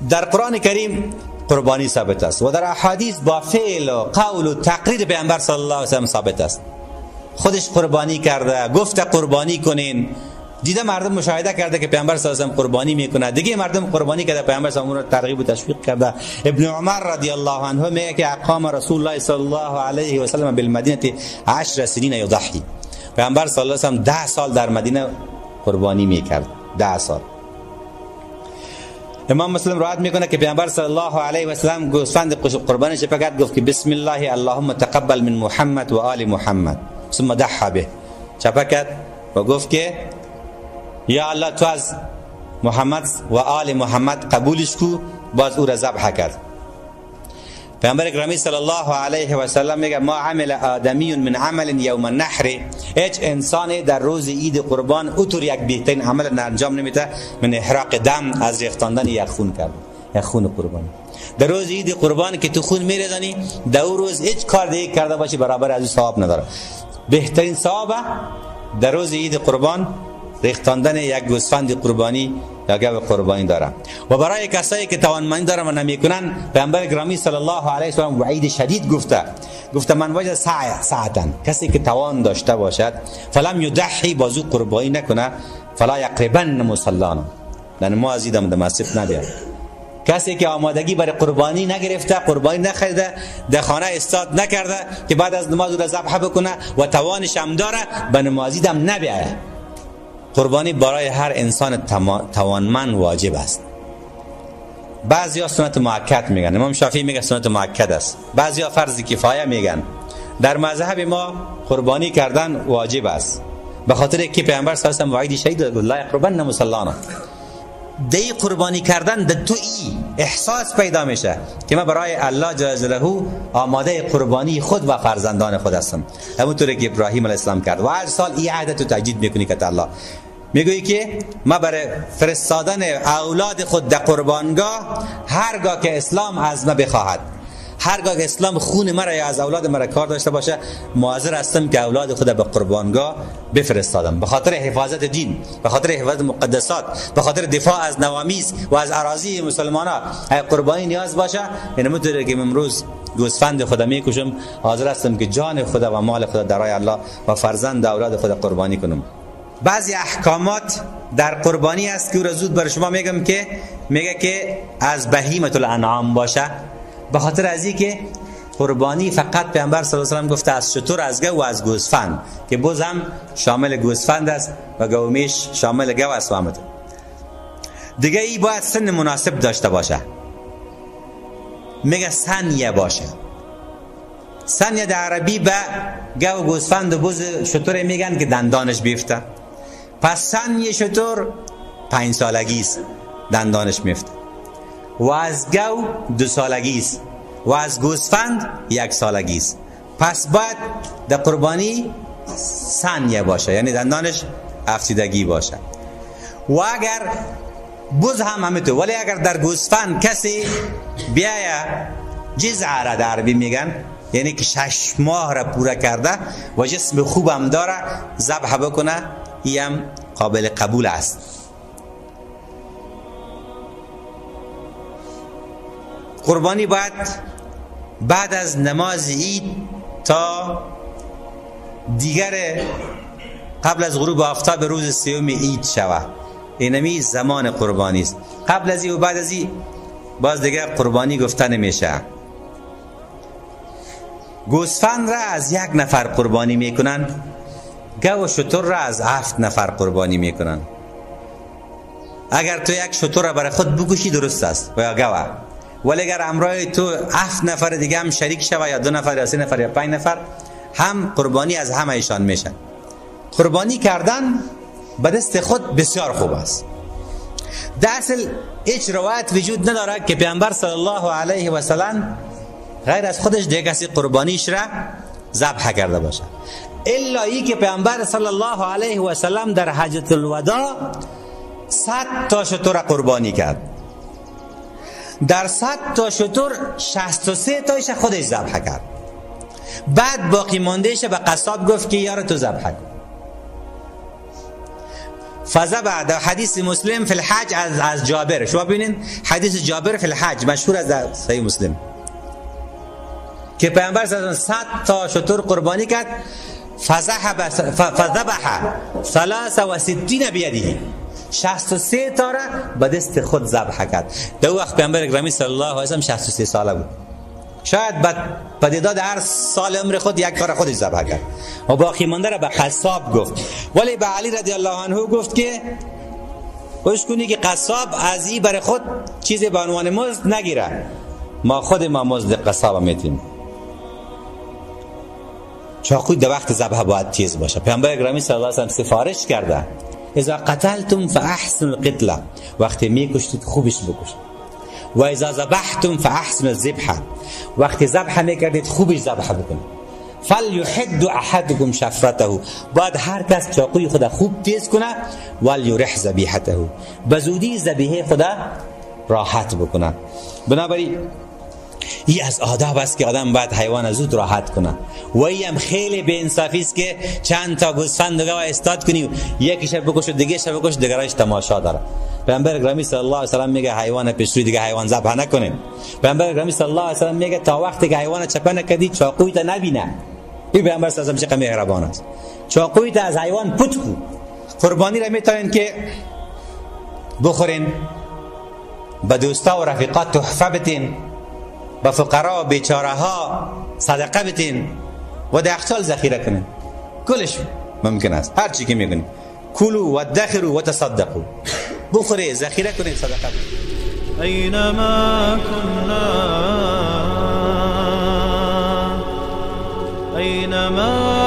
در قرآن کریم قربانی ثابت است و در احادیث با فعل و قول و تقریر پیامبر صلی الله علیه و سلم ثابت است. خودش قربانی کرده، گفته قربانی کنین، دیده مردم مشاهده کرده که پیامبر صلی الله علیه و سلم قربانی میکنه، دیگه مردم قربانی کرده، پیامبر صلی الله علیه و سلم ترغیب و تشویق کرده. ابن عمر رضی الله عنه میگه که اقام رسول الله صلی الله علیه و سلم بالمدینه 10 سنین یضحی. پیامبر صلی الله علیه و سلم 10 سال در مدینه قربانی میکرد، 10 سال. امام مسلم روایت میکنه که پیامبر صلی الله علیه و سلم گوسفند قربانی شپکت گفت که بسم الله اللهم تقبل من محمد و آل محمد ثم ضحى به. چپکت و گفت که یا الله تو از محمد و آل محمد قبولش کو، باز او را ذبح کرد. پیامبر گرامی صلی الله علیه و سلم میگه ما عمل آدمی من عمل یوم النحر، هیچ انسان در روز عید قربان اوتور یک بهترین عمل انجام نمیده من احراق دم، از ریختاندن یک خون کرد، یک خون قربانی. در روز عید قربان که تو خون میریزانی، در اون روز هیچ کار دیگه کرده باشی برابر از او ثواب نداره. بهترین ثواب در روز عید قربان ریختاندن یک گوسفند قربانی یا گاو قربانی داره. و برای کسایی که توانمندی دارن و نمیکنن، پیامبر گرامی صلی الله علیه و سلم وعید شدید گفته، گفته من وجد ساعتن، کسی که توان داشته باشد فلم یضحی، بازو قربانی نکنه، فلا یقربن مصلانا، یعنی ما از ایدم در مسجد نبیاد. کسی که آمادگی برای قربانی نگرفته، قربانی نخریده، در خانه استاد نکرده که بعد از نماز او را ذبح بکنه و توانش هم داره، به نماز ایدم نبیاید. قربانی برای هر انسان توانمند واجب است. بعضیا سنت مؤکد میگن، امام شافعی میگه سنت مؤکد است، بعضیا فرض کفایه میگن. در مذهب ما قربانی کردن واجب است، به خاطر که پیامبر صلی الله علیه و آله وعید شدید داد، لا یقربن مصلانا. دی قربانی کردن در تو ای احساس پیدا میشه که من برای الله جل جلاله آماده قربانی خود و فرزندان خود هستم، همونطوری که ابراهیم علیه السلام کرد. و هر سال این عهد تو تجدید میکنی که الله میگویی که ما برای فرستادن اولاد خود در قربانگاه، هرگاه که اسلام از ما بخواهد، هرگاه که اسلام خون مرا یا از اولاد مرا کار داشته باشه، معذر هستم که اولاد خود به قربانگاه بفرستادم، به خاطر حفاظت دین، به خاطر حفاظت مقدسات، به خاطر دفاع از نوامیس و از اراضی مسلمانان. اگر قربانی نیاز باشه، یعنی میتونه که امروز گوسفند خود میکشم، حاضر هستم که جان خود و مال خود در راه الله و فرزند اولاد خود قربانی کنم. بعضی احکامات در قربانی است که او را زود بر شما میگم که میگه که از بهیمة الانعام باشه، به خاطر از اینکه قربانی فقط پیامبر صلی الله علیه و سلم گفته از شتر، از گاو و از گوسفند، که بز هم شامل گوسفند است و گاومیش شامل گاو است. و دیگه ای باید سن مناسب داشته باشه، میگه ثانیه باشه. ثانیه در عربی به گاو، گوسفند و بز شتر میگن که دندانش بیفته. پس ثانیه شتر 5 سالگی است، دندانش میفته، و از گاو 2 سالگی است، و از گوسفند 1 سالگی است. پس باید در قربانی ثانیه باشه، یعنی دندانش افتیدگی باشه. و اگر بز هم همینطور، ولی اگر در گوسفند کسی بیایه جزعه را در عربی میگن، یعنی که 6 ماه را پوره کرده و جسم خوب هم داره، ذبح بکنه، این هم قابل قبول است. قربانی باید بعد از نماز عید تا دیگر قبل از غروب آفتاب روز سوم عید شود. اینمی زمان قربانی است. قبل از این و بعد از این باز دیگر قربانی گفته نمیشه. گوسفند را از 1 نفر قربانی میکنن، گاو و شتر را از 7 نفر قربانی میکنن. اگر تو یک شتر را برای خود بکشی درست است و یا گاو، ولی اگر همراه تو 7 نفر دیگه هم شریک شوه، یا 2 نفر یا 3 نفر یا 5 نفر، هم قربانی از همه ایشان میشه. قربانی کردن به دست خود بسیار خوب است. در اصل هیچ روایت وجود نداره که پیامبر صلی الله علیه و سلم غیر از خودش دیگه کسی قربانیش را ذبح کرده باشه، الا ای که پیامبر صلی الله علیه و سلم در حجة الوداع 100 تا شتر قربانی کرد. در 100 تا شتر 63 تایش خودش ذبح کرد، بعد باقی ماندهش به قصاب گفت که یار تو ذبح کن. فذبح. در حدیث مسلم فی الحج از جابر، شما ببینین حدیث جابر فی الحج مشهور از صحیح مسلم که پیامبر صلی الله علیه و 100 تا شتر قربانی کرد. فذبح 63 بیده، 63 تا را به دست خود ذبح کرد. در وقت پیامبر گرامی صلی الله علیه و سلم 63 ساله بود. شاید به تعداد هر سال عمر خود یک کار خودش ذبح کرد و باقی مانده را به قصاب گفت. ولی به علی رضی الله عنه گفت که خوش کنی که قصاب از این برای خود چیزی به عنوان مزد نگیره، ما خود ما مزد قصاب میتیم. چاقوی در وقت ذبح باید تیز باشه. پیامبر گرامی صلی الله علیه و سلم سفارش کرده اذا قتلتم فاحسنوا القتله، وقتی میکشتید خوبش بکشید. و اذا ذبحتم فاحسنوا الذبح، وقتی ذبح میکردید خوبش ذبح بکنید. فلیحد احدکم شفرته، باید هر کس چاقوی خود خوب تیز کنه. ولیرح ذبیحته، به زودی ذبیحه خود راحت بکنه. بنابراین ای از آداب است که آدم باید حیوان زود راحت کنه. و ای هم خیلی به انصافی است که چند تا گوسفند دیگه استاد کنی، یکیش بکش و دیگه بکش، دیگرش تماشا داره. پیامبر گرامی صلی الله علیه و سلم میگه حیوان پیشروی دیگه حیوان ذبح نکنیم. پیامبر گرامی صلی الله علیه و سلم میگه تا وقتی که حیوان چپه نکردی چاقوی تا نبینه. این پیامبر صلی الله علیه و سلم چقدر مهربان است. چاقوی تا از حیوان پت کو. قربانی را میتونین که بخورین، به دوستا و رفیقات تحفه بتین، به فقرا و بیچاره ها صدقه بتین و در یخچال ذخیره کنین. کلش ممکن است، هر چی که میگنی. کلوا و ادخروا و تصدقوا، بخوری، ذخیره کنید، صدقه بدید. اینما كنا، اینما